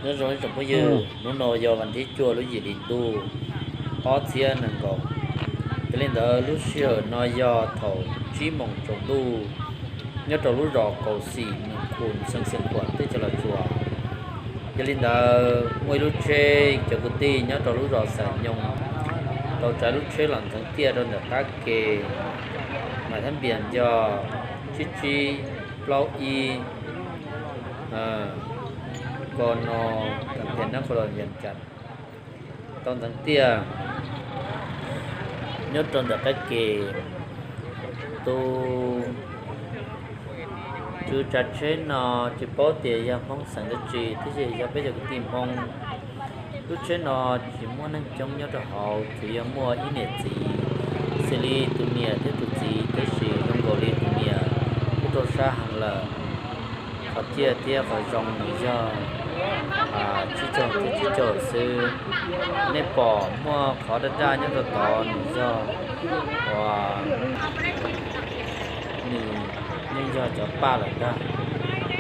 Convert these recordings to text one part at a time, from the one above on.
Nyob zoo ib tsoom phooj ywg, hnub no yog vas thib cuaj lub yim hli ntuj ob txhiab nees nkaum. Yog li ntawd lub sij hawm no yog thaum tsib moos tsaus ntuj nyob rau lub zos Kaus Xim, Mws Khum, xeev Xeev Khuam, teb chaws Los Tsuas. Yog li ntawd muaj ib lub tsheb cov kwv tij nyob rau lub zos Xam Nyoog tau tsav lub tsheb los ntxeev tiaj rau ntawm qab ke, mas thab npias yog tsib tsib plaub ib, ko no kam phias nab qhuas los yas cas tau ntxeev tiaj nyob rau ntawm qab ke. Tus tswv tsav tsheb no tsis paub tias yog Hmoob xeem dab tsi, tab sis yog peb cov kwv tij Hmoob. Lub tsheb no tsis muaj neeg coob nyob rau hauv, tsuas yog muaj ib niam txiv, xws li tus niam thiab tus txiv, tab sis zoo nkaus li tus niam kuj rau sab heev lawm. Qhov ciaj thiab qhov zoo nws yog tsib caug thiab tsib caug xwb. Nej pom muaj qhov daj daj nyob rau tod nws yog uas nws yeej yog cov paj lawm ntag.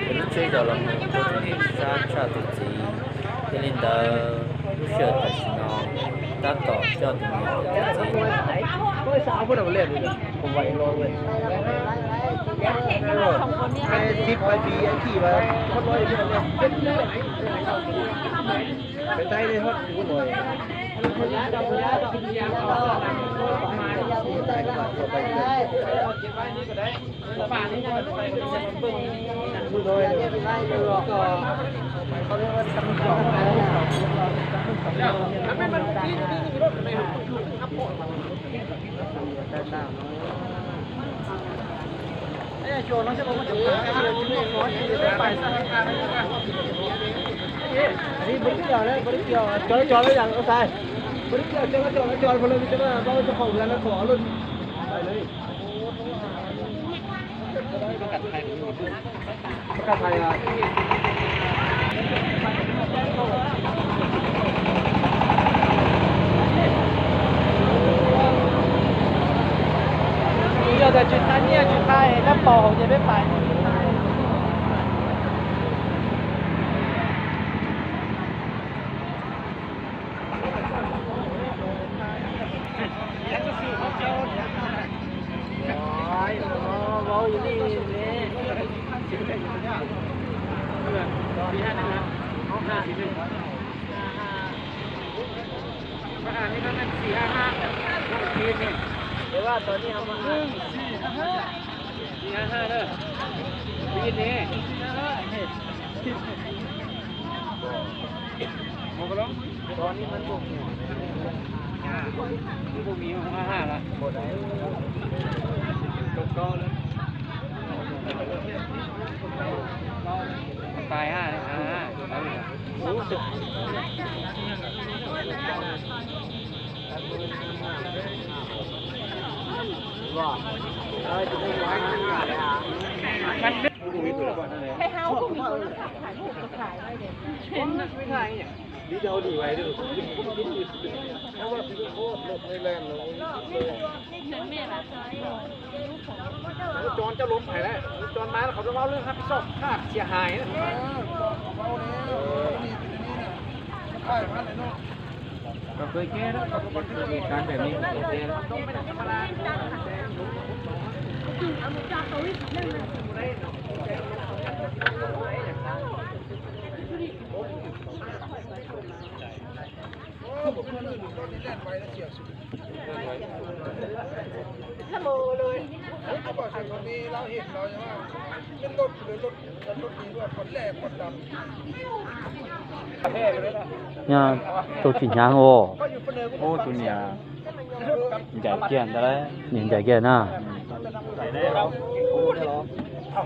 Ces lub tsheb yog los mus rau tus niam sab tshaj tus txiv. Yog li ntawd lub sij hawm tam sim no tab tom coj tus niam tus txiv Yog tias tsis tau nyiaj tsis tau dab paus hauv ces peb pais. Lub tso coj lub phem lawm, lub tso mas qhov lub lub hab pis xoj hab sia hais. Nyob tau tsis hnyav os. Tus niam ncaim kiag ntawd, niam ncaim kiag na.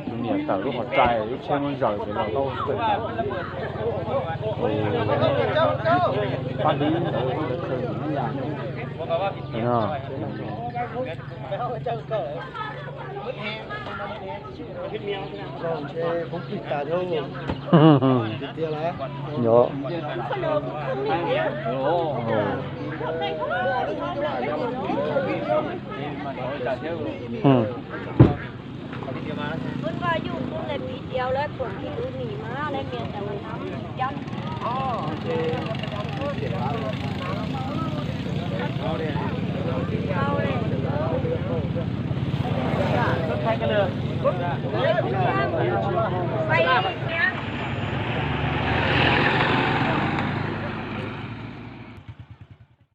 Tus niam tawm lub qhov rais lub tsheb muab zaws pem los tau pem. Pab dib ntawd,